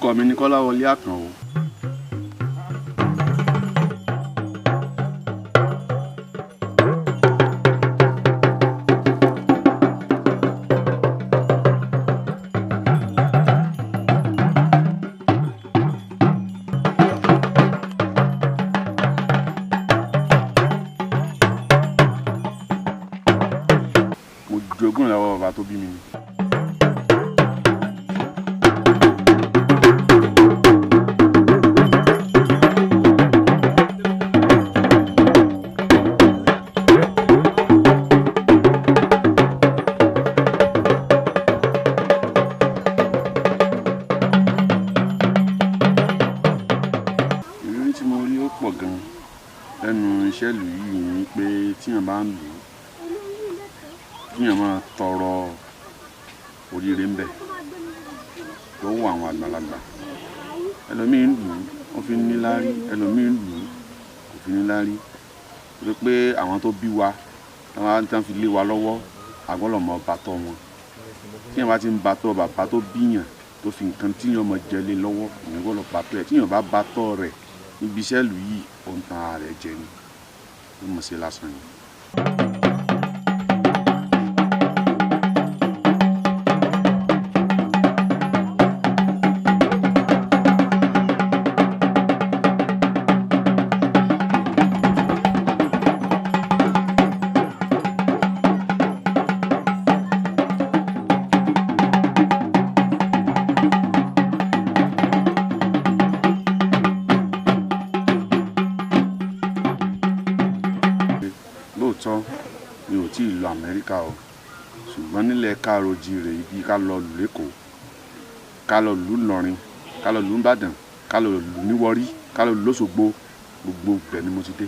Orúkọ mi ni Kọ́láwọlé Àkànó. Mo jogún lọ́wọ́ bàbá tó bí mi ni. Ìrírí tí mo rí ó pọ̀ gan-an lẹ́nu iṣẹ́ ìlú yìí ni pé tíyàn bá ń lù ú, kíyàn máa tọrọ oríire ń bẹ̀ lọ́wọ́ àwọn àgbàlagbà. Ẹlòmíì ń lù ú, ó fi ń níláárí, ẹlòmíì ń lù ú, kò fi níláárí. Torí pé àwọn tó bí wa, tí wọ́n fi lé wa lọ́wọ́, a gbọ́dọ̀ mọ bàtọ́ wọn. Tíyàn bá ti ń bàtọ́ bàbá tó bíyàn, tó fi nǹkan tíyàn mọ jẹ lé lọ́wọ́, èèyàn gbọ́dọ̀ bàtọ́ ẹ̀. Tíyàn bá bàtọ́ rẹ̀ níbi iṣẹ́ ìlú yìí, ó ń tan ara rẹ̀ jẹ ni. Ó mọ̀ ṣe lásán ni. Lóòótọ́ mi ò tí ì lọ Amẹ́ríkà o, ṣùgbọ́n nílẹ̀ káàró-oòjíire ibi ká lọ lù l'Ékòó, ká lọ lù Ìlọrin, ká lọ lù Ìbàdàn, ká lọ lù ní Warri, ká lọ lù l'Óṣogbo, gbogbo ibẹ̀ ni mo ti dé.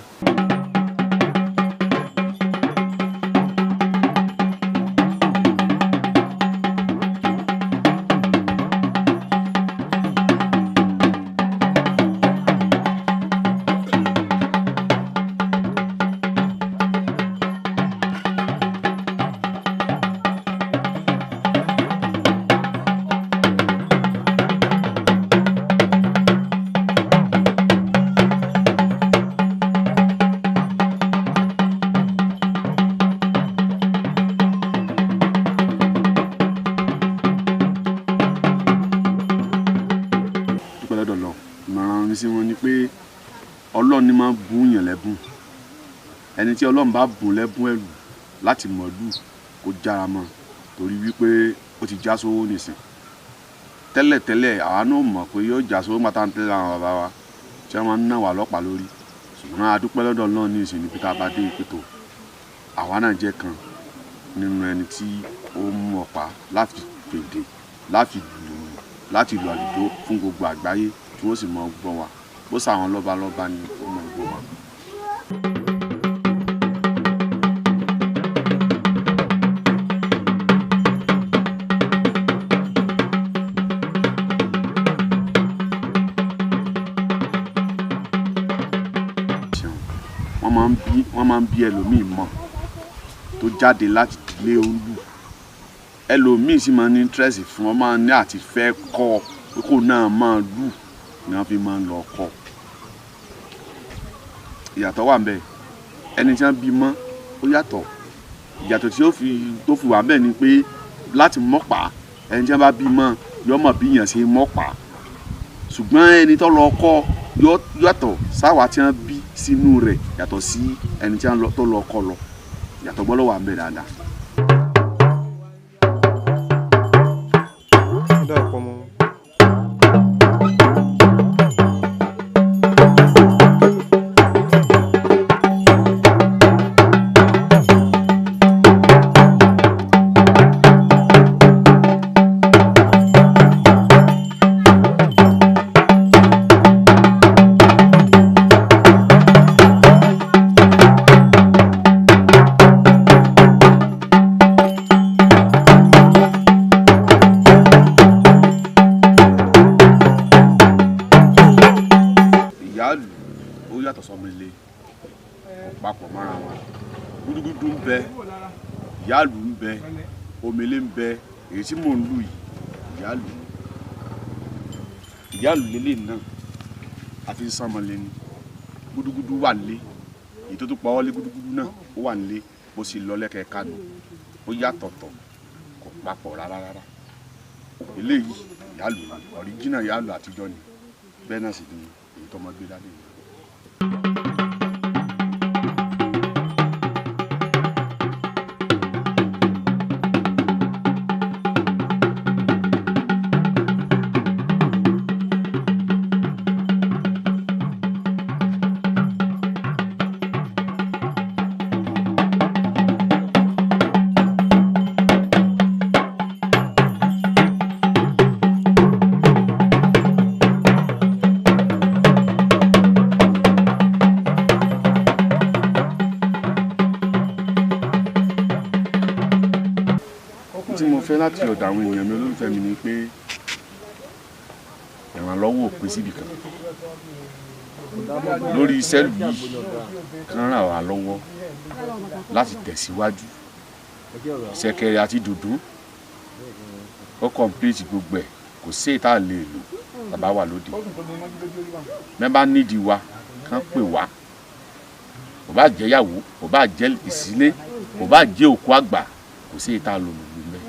Dúpẹ́ lọ́dọ̀ Ọlọ́run. Ìmọ̀ràn mi sí wọn ni pé Ọlọ́run ni máa ń bùn yàn lẹ́bùn. Ẹni tí Ọlọ́run bá bùn lẹ́bùn ẹ̀lù láti mọ̀lú kó jára mọ́, torí wípé ó ti já sówó nìsín. Tẹ́lẹ̀tẹ́lẹ̀ àwa náà mọ̀ pé yóò já sówó nígbà tá ń tẹ́lẹ̀ àwọn bàbá wa tí wọ́n máa ń ná wa lọ́pàá lórí. Ṣùgbọ́n a dúpẹ́ lọ́dọ̀ Ọlọ́run ní ìsìn níbi tá a bá dé ìpètò. Àwa náà jẹ́ kan nínú ẹni tí ó mú ọ̀pá láti fèdè, láti lù, láti lu àlùjó fún gbogbo àgbáyé tí wọ́n sì mọ gbọ́ wa. Bó ṣàwọn lọ́balọ́ba ni ó mọ gbọ́ wa. Wọ́n máa ń bí ẹlòmíì mọ̀ tó jáde láti ilé olú. Ẹlòmíì sì máa ń ní interest fún wọn, máa ń ní àti fẹ́ kọ́ pé kó náà máa lù ni wọ́n fi máa ń lọ kọ́. Ìyàtọ̀ wà ńbẹ̀. Ẹni tí wọ́n bí mọ́ ó yàtọ̀. Ìyàtọ̀ tí ó fi tó fi wà ńbẹ̀ ni pé láti mọ́pà, ẹni tí wọ́n bá bí mọ́ yó mọ̀ bí èèyàn ṣe mọ́pà. Ṣùgbọ́n ẹni tó lọ kọ́ yàtọ̀ sáwà tí wọ́n bí sínú rẹ̀ yàtọ̀ sí ẹni tí wọ́n tó lọ kọ́ lọ. Ìyàtọ̀ gbọ́dọ̀ wà ńbẹ̀ dáadáa. Ìyáàlú ó yàtọ̀ sọmọ ilé, kò papọ̀ mọ́ra wọn. Gúdúgúdú ń bẹ, ìyáàlú ń bẹ, omele ń bẹ, èyí tí mò ń lù yìí, ìyáàlú ni. Ìyáàlú lélẹ̀ náà àfi ń sánmọ lé ní gúdúgúdú wà nílé, èyí tó tún pa ọ́ lé gúdúgúdú náà ó wà nílé, bó sì lọ lẹ́kẹ̀ẹ́ kánú ó yàtọ̀tọ̀ kò papọ̀ rárá rárá. Eléyìí ìyáàlú ọ̀ríjínà ìyáàlú àtijọ́ ni, bẹ́ẹ̀ náà sì ni èyí tó mọ gbé dání yìí. Tí mo fẹ́ láti ọ̀dọ̀ àwọn èèyàn mi olólùfẹ́ mi ni pé ìrànlọ́wọ́ ò pín síbì kan lórí iṣẹ́ yìí, kán ràn wá lọ́wọ́ láti tẹ̀síwájú. Ṣẹ̀kẹ̀rẹ̀ àti dùndún ó kọ̀m̀pìlìtì gbogbo ẹ̀, kò sí èyí tá a lè lò tàbá wà lóde. Mẹ́bàá nídìí wa kán pè wá, kò bá jẹ́ ìyàwó, kò bá jẹ́ ìsílé, kò bá jẹ́ òkú àgbà, kò sí èyí tá a lò lù mẹ́.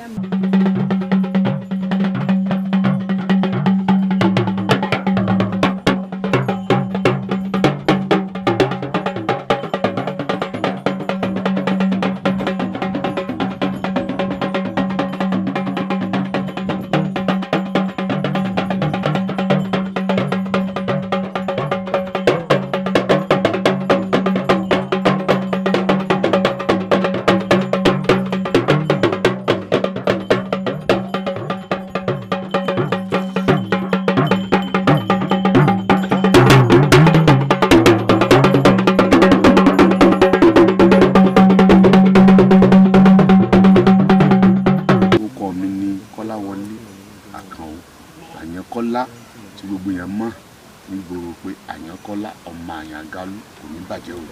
Orúkọ mi ni Kọ́láwọlé Àkànó Àyànkọ́lá, tí gbogbo èèyàn mọ̀ nígboro pé Àyànkọ́lá ọmọ Àyàngalú, kò ní bàjẹ́ o.